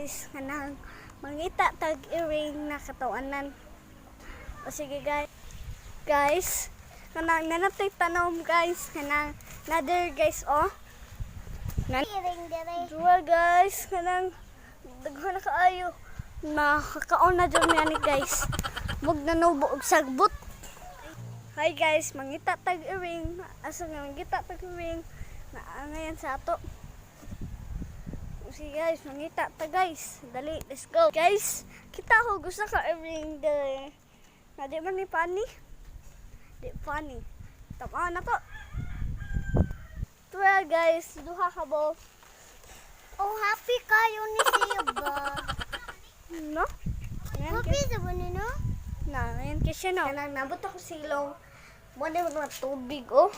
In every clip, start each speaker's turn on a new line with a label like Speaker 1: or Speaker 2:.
Speaker 1: Guys, kanang mangita tag iring na katawanan. O sige, guys. Guys, kanang nanatay tanom, guys, kanang another, guys, oh. Nan
Speaker 2: Iring dire.
Speaker 1: Duwa, guys, kanang daghan na kaayo. Makakaon na jud mi ani, guys. Mug nanubo og sagbot. Hi guys, mangita tag iring. Asa nga mangita tag iring? Naa ngayon sa ato. Sige guys, mangita ta, guys. Dali, let's go. Guys, kita ko gusto ka iring de. Na di man ni funny. Di funny. Tama na to. Tuwa guys, duha ka bo.
Speaker 2: Oh, happy kayo ni siya ba?
Speaker 1: No? Ngayon
Speaker 2: Happy sa ba ni no?
Speaker 1: Na, ngayon kasi no. Kanang nabot ako silong. Mo na mga tubig, oh.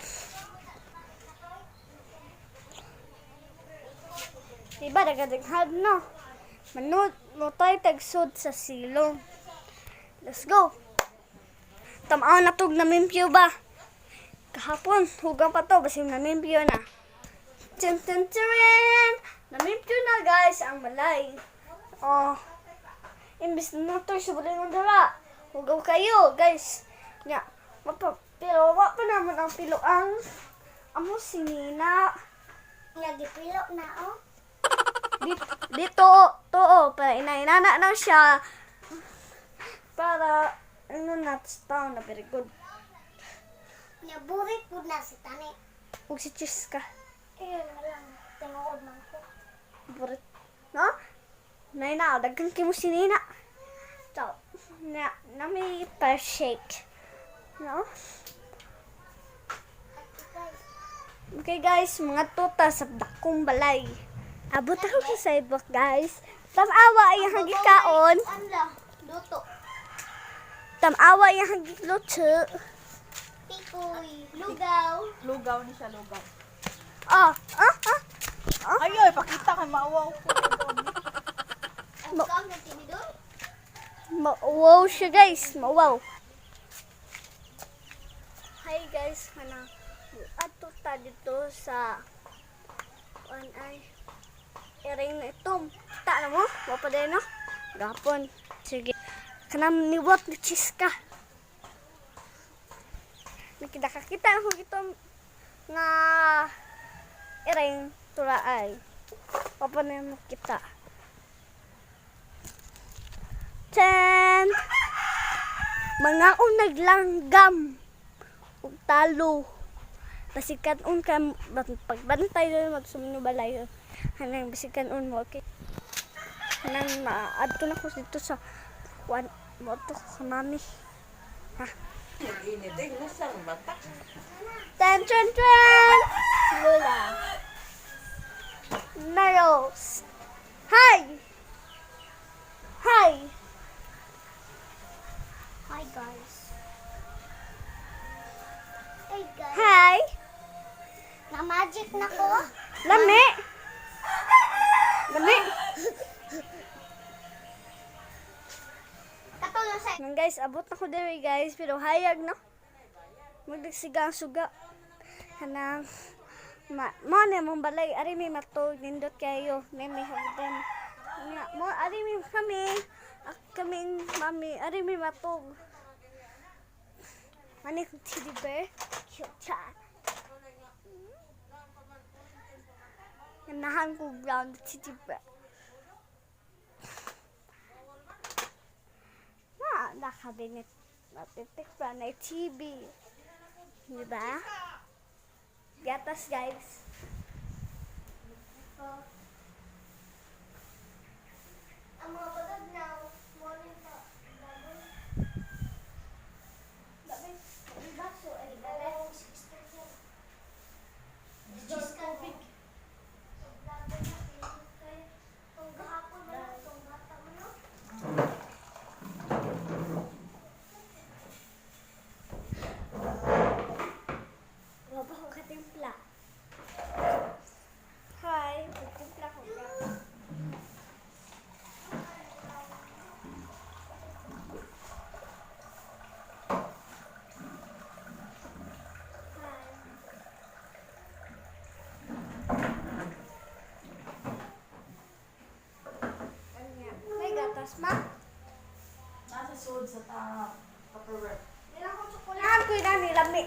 Speaker 1: Diba, nagadaghag, no? Manud, mutay tagsud sa silong. Let's go! Tamaw na tug namimpyo ba? Kahapon, hugang pa to, basin namimpyo na. Tin tin tin! Namimpyo na, guys, ang malay. Oh, imbis na motor sa balay ng dala. Hugaw kayo, guys. Nya, mapa, pero wa pa naman ang pilo ang amo si Nina.
Speaker 2: Lagi pilo na oh.
Speaker 1: Dito, to, oh, para inainana na siya. Para, ano na, tao na, very good.
Speaker 2: Naburik pud na si tani.
Speaker 1: Huwag si Chiska.
Speaker 2: Eh, lang tinuod man ko.
Speaker 1: Burit. No? Nay na, daghan kay mo si Nina. So, na, na may pa-shake. No? Okay guys, mga tuta sa dakong balay. Abot ako sa sidewalk, guys. Tamawa ay ang gikaon.
Speaker 2: Anla, luto.
Speaker 1: Tamawa ay ang gikluto.
Speaker 2: Tikoy, lugaw.
Speaker 3: Lugaw ni siya, lugaw.
Speaker 1: Oh, ah, ah.
Speaker 3: Ay, ay, pakita kay maawaw ko.
Speaker 2: Ang kaon ng tinidor.
Speaker 1: Wow siya, guys, mawaw. Hi guys, kana ato ta dito sa kuan ay iring na itom. Ta na mo, wa pa din no. Gapon. Sige. Kanang niwat ni Chiska. Nakita ko itom nga iring tura ay. Wa pa na makita. Ten. Mga unaglanggam ug talo. Basikan un ka pagbantay doon magsumno balay. Hanang basikan un mo, okay. Hanang maadto na ko dito sa kuan mo to ko mami. Ha. Ten ten ten. Lola. Naros. Hi. Hi.
Speaker 2: Hi guys. Hey guys.
Speaker 1: Hi.
Speaker 2: Na magic na ko.
Speaker 1: Lami. Lami.
Speaker 2: Katulong sa
Speaker 1: Nang guys, abot na ko diri, guys, pero hayag no. Magdagsiga ang suga. Kanang ma mo na mong balay ari may matog nindot kayo, may may hagdan. Nga mo ari may kami ak kaming mami ari may matog. Mani kong teddy bear. Cute siya. Ganahan ko brown teddy bear. Na, nakabinit. Natitik pa na TV. Diba? Gatas, guys.
Speaker 2: Ang mga bagag na morning pa.
Speaker 1: Baso ay dala.
Speaker 2: Diyos ka big. Gahapon man itong bata mo no?
Speaker 1: Wala ko katimpla. Hi. Gatas, ma?
Speaker 3: Nasa sud sa ta Tupperware.
Speaker 1: Kailangan ko yun ni lami.